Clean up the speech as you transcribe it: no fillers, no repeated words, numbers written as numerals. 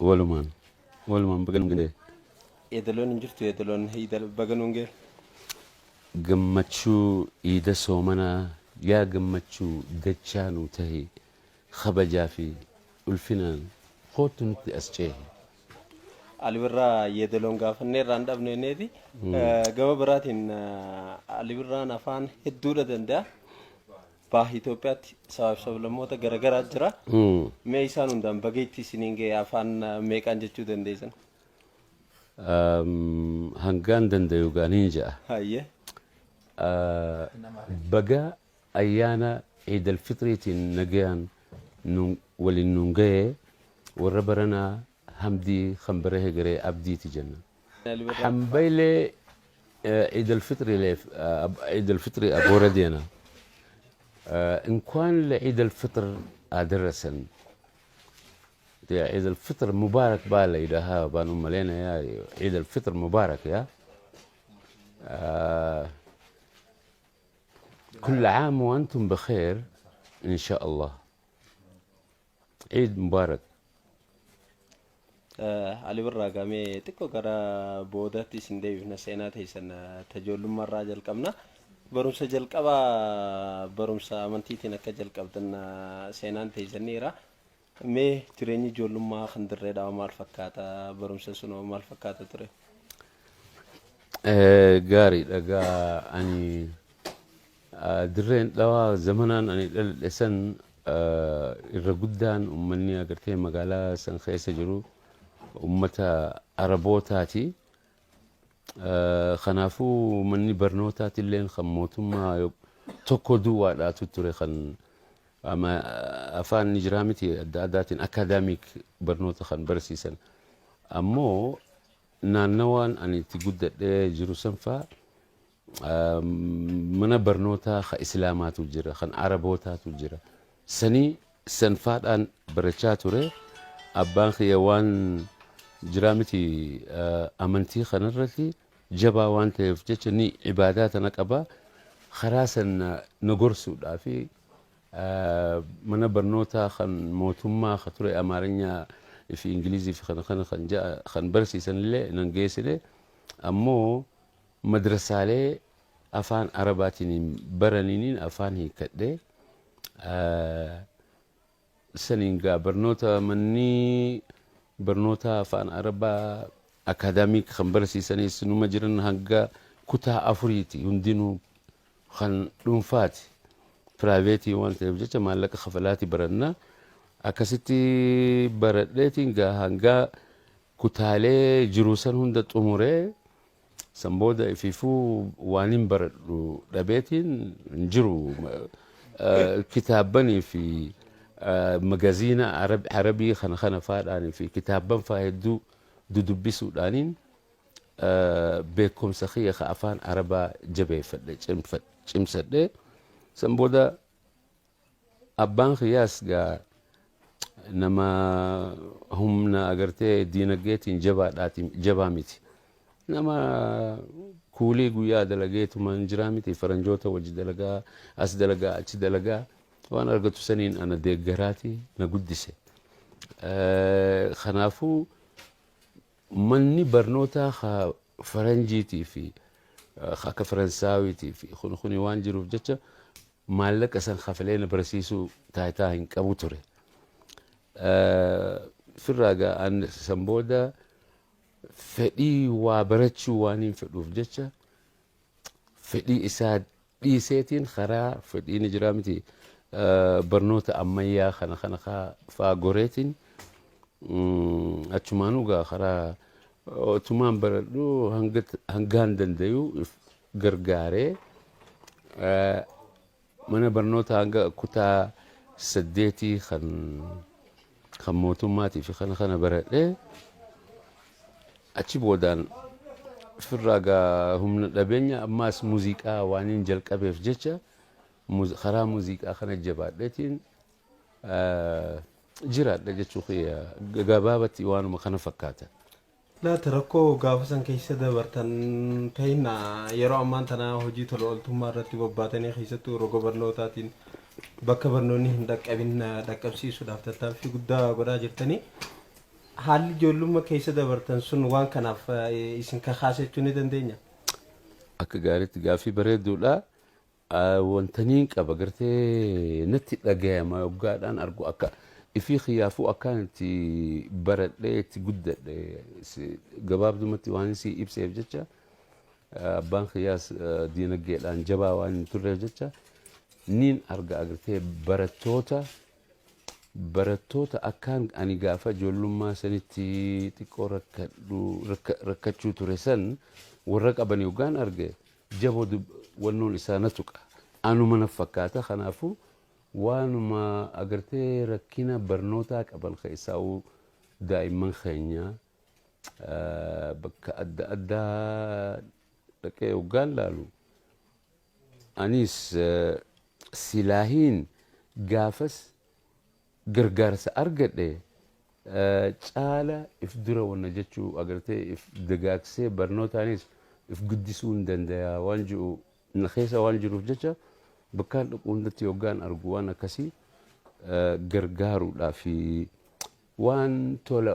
Walumaan walumaan baga nuun ga'e. Yeedaloon hin jirtu, yeedaloon iida baga nuun ga'e. Gammachuu iida soomanaa, yaa gammachuu dachaa nuu tahi, kabajaa fi ulfinaan koottu nutti as ceehi. Ali Birraa yeedaloon gaafannee irraa hin dhabne jenneeti. Gama biraatiin Ali Birraan afaan hedduudha danda'a. Baha Itoophiyaatti sabaaf sablammoota garaagaraa jira. Mee isaan hundaan baga itti isiniin ga'e afaan meeqaan jechuu dandeessan? Hangaan dandayu gaa niin ja'a. Hayyee. Baga ayyaana Eid al-Fitriitiin nagayaan nu waliin nuun gaye, warra baranaa hamdii kan bara hegeree abdiiti jenna. Hambaylee Eid al-Fitri Eid al-Fitri aboora deena. እንኳን ለዒድ አልፍጥር አደረሰን። عيد الفطر مبارك بالا إلها بانو ملينا يا عيد الفطر مبارك يا كل عام وأنتم بخير إن شاء الله، عيد مبارك. Ali Birraa, gamee xiqqoo gara boodaatti isin deebifna, seenaa teessan tajoollummaa irraa jalqabna. Barumsa jalqabaa barumsa amantiitiin akka jalqabdan seenaan teessaniira. Mee jireenyi ijoollummaa kan Dirree Dhawaa maal fakkaata? Barumsa sunoo maal fakkaata ture? Gaarii dhagaa, ani Dirreen Dhawaa zamanaan ani dhaladhe san irra guddaan uummanni agartee magaalaa san keessa jiru uummata Arabootaati. Kanaafuu manni barnootaatilleen kan mootummaa tokko duwwaadhaatu ture, kan afaan ni jiraa miti adda addaatiin academic barnoota kan barsiisan. Ammoo naannawaan ani itti guddadhee jiru san faa mana barnootaa kan Islaamaatu jira, kan Arabootaatu jira. Sanii sanfaadhaan barachaa ture. Abbaan kiyya waan jiraa miti amantii kanarratti jabaa waan ta'eef jecha ni ibaadaa tana qaba. Karaa san na gorsuudhaa fi mana barnootaa kan mootummaa kan ture Amaarinyaa fi Ingilizii fi kana kana kan ja'a kan barsiisan illee nan geessine. Ammoo madrasaalee afaan Arabaatiin baraniiniin afaan hiikkadhe. Saniin gaa barnoota manni barnoota afaan Arabaa academic kan barsiisanis numa jiran, hanga kutaa afuriiti, hundinuu kan dhuunfaati. Private waan ta'eef jecha maallaqa kafalaati baranna. Akkasitti baradheetiin gaa hanga kutaalee jiru san hunda xumuree, san booda ifiifuu waan hin baradhu dhabeetiin hin jiru. Kitaabbanii fi magaziina Arabii kana kana faadhaanii fi kitaabban faa hedduu dudubbisuudhaaniin beekumsa kiyya ka afaan Arabaa jabeeffadhe, cimsadhe. San booda abbaan kiyyaas gaa nama humna agartee diinagdeetiin jabaadhaatiin jabaa miti. Nama kuulii guyyaa dalageetumaan jiraa miti, faranjoota wajji dalagaa, as dalagaa, achi dalagaa, waan argatu saniin ana deeggaraati na guddise. Kanaafuu manni barnootaa ka faranjiitii fi akka Faransaawiitii fi kun kuni waan jiruuf jecha maallaqa san kafalee na barsiisuu taayitaa hin qabu ture. Firraa gaa an san booda fedhii waa barachuu waan hin fedhuuf jecha fedhii isaa dhiiseetiin karaa fedhii ni jiraa miti barnoota ammayyaa kana kana faa goreetiin achumaanuu gaa karaa otumaan baradhu hangaan dandayu gargaaree mana barnoota hanga kutaa saddeetii kan mootummaatii fi kana kana baradhee, achi boodaan firraa gaa humna dhabeenya ammaas muuziqaa waan hin jalqabeef jecha karaa muuziqaa kana jabaadheetiin jiraadha jechuu kiyya, gabaabatti waanuma kana fakkaata. Laata rakkoo gaafa san keessa dabartan ta'inna yeroo ammaan tana hojii tola ooltummaa irratti bobbaatanii, keessattuu roga barnootaatiin bakka barnoonni hin dhaqqabin dhaqqabsiisuudhaaf tattaaffii guddaa godhaa jirtanii. Haalli ijoollummaa keessa dabartan sun waan kanaaf isin kakaase jechuu ni dandeenya? Akka gaariitti gaaffii bareedduudha. Wantaniin qaba gartee natti dhagayama yoggaadhaan argu akka ifii kiyyaafuu akkaan itti baradhee itti guddadhe gabaabdumatti waan si ibseef jecha, abbaan kiyyaas diinagdeedhaan jabaa waan hin turreef jecha, niin arga agartee barattoota akkaan ani gaafa ijoollummaa sanitti xiqqoo rakkachuu ture san warra qaban yoggaan arge, jaboo wannoon isaa na tuqa, anuma na fakkaata. Kanaafuu waanuma agartee rakkina barnootaa qaban keessaa'uu daa'imman keenya bakka adda addaa dhaqee yoggaan laalu, anis silaahiin gaafas gargaarsa argadhe caala if dura wanna jechuu agartee if dagaagsee barnootaanis if guddisuu hin danda'a waan jiru na keessa waan jiruuf jecha, bakkaan dhaqu hundatti yoggaan argu waan akkasii gargaaruudhaa fi waan tola.